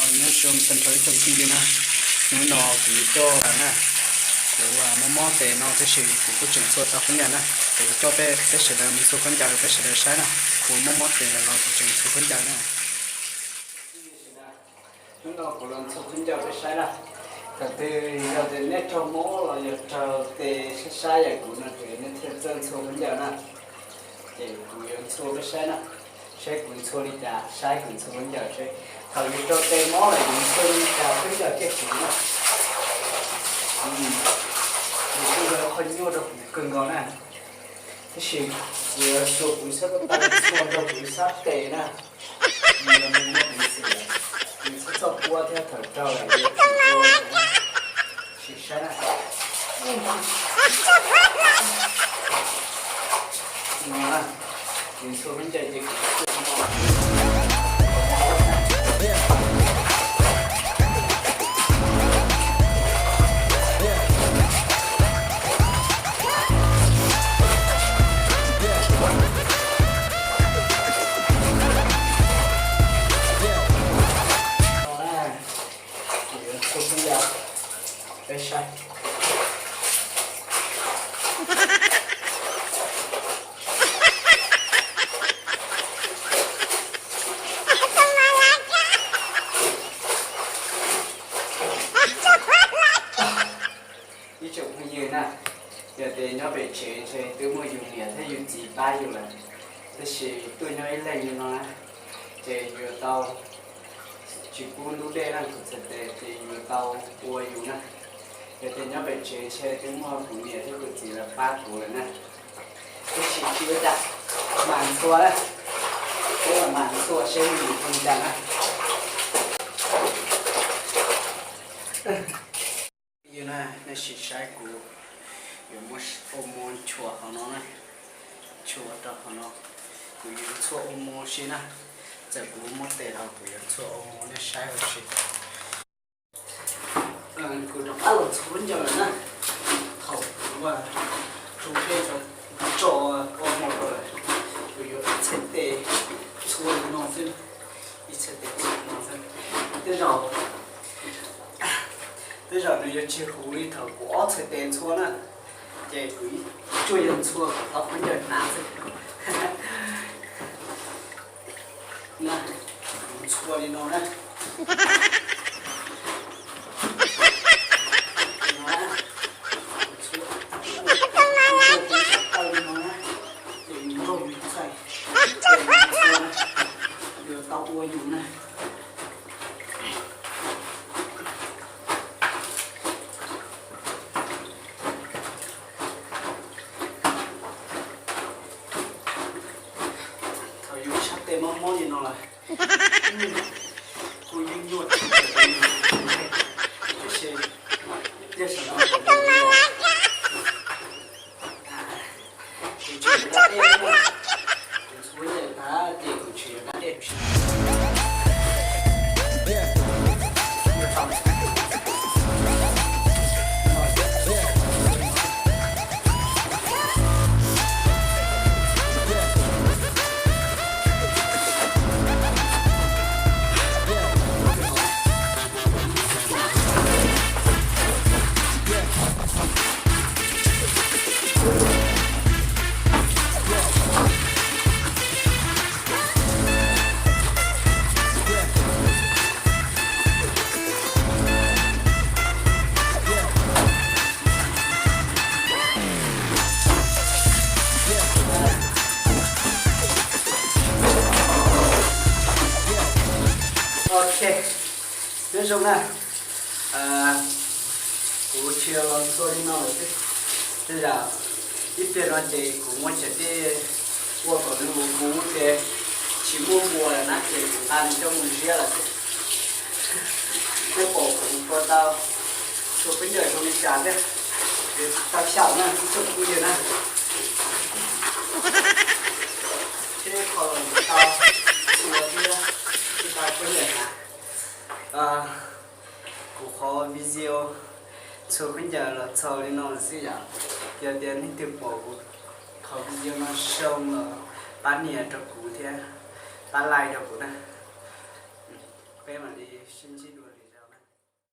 Nyob zoo tag nrho ib tsoom phooj ywg na, hnub no kuv yuav coj na, kuv mob mob tes no tab sis kuv kuj tseem txhua tau khaub ncaws na. Kuv yuav coj peb sawv daws mus txhua khaub ncaws rau peb sawv daws saib na. Kuv mob mob tes los kuv tseem txhua khaub ncaws na. Hnub no kuv los txhua khaub ncaws peb saib na. Thaum twg yog tias nej raug mob los yog raug tes sab sab yam kuv no ces nej thiaj txawj txhua khaub ncaws na. Ces kuv yuav txhua peb saib na, saib kuv txhua li cas, saib kuv txhua khaub ncaws seb thaum yus raug tes mob lawm yus txhua li cas khaub ncaws thiaj siv na. Nws kuj yog qhov nyuaj rau kuv kawg nkaus na, tab sis kuv yuav xyuas kuv sab ko taw txhua rau kuv sab tes na. Nws yog nws muaj peev xwm lawm, nws txhob txhob pua thiab, thaum raug lawm yuav tsum pua. Sim saib na. No na, nws txhua khaub ncaws ces kuv Ib tsoom phooj ywg na, yog tias nyob pem tsev ntshe twb muaj yus niam thiab yus txiv pab yus lawm, tab sis tuaj nyob ib leeg li no na, ces yuav tau tsis pub ntub dej na, kuv txhais tes ces yuav tau ua yus na. Yog tias nyob pem tsev ntshe twb muaj kuv niam thiab kuv txiv lawv pab kuv lawm na. Tab sis tsis ua cas, mam txhua na, peb mam txhua seb nws zoo li cas na. Yog na, nej sim saib kuv yuav muab ua mov nchuav qhov no na, nchuav rau qhov no, kuv yuav txhua ua mov si na, txawm kuv muab tes los kuv yuav txhua ua mov nej saib ua si. Kuv rov qab los txhua ncaws lawm na, thaum kuv ua tso tso ua mov lawm, kuv yuav ib txhais tes txhua li no xwb, ib txhais tes txhua li no xwb. Tej zaum, tej zaum nws yuav tsis huv li thaum kuv ob txhais tes txhua na, ces kuv tsuas yog txhua kuv qhov khaub ncaws hnav xwb. Na, kuv txhua li no na. Li no na. Kuv txhua, txhua kuv sab taw li no na. Ces yus nrog yus txhais, ces yus txhua na, yuav tau ua yus na. Thaum yus sab tes mob mob li no lawm, kuv yeej nyuaj, tab sis yog sawv daws kuv tsis yuav dab dej, kuv txhua yam tas ces kuv tsis yuav dab dej. Ok, nyob zoo na, kuv tsis los txhua li no lawm xwb. Tej zaum ib pliag no ces kuv muab cov dej ua kom nws huv huv ces tsis muaj npua lawm na ces kuv nqa nws coj mus ziab lawm xwb. Nej pom kuv txhua tau, txhua khaub ncaws zoo li cas thiab, tsis tau xyaum na ib tsoom phooj ywg na. Thiab qhov los tsis tau txhua thiab, tsis tau khaub ncaws hnav. Kuv qhov video txhua khaub ncaws los txaus li no xwb yom. Yog tias leej twg pom kuv qhov video no zoo los pab nias rau kuv thiab pab like rau kuv na. Peb mam li sib ntsib dua li.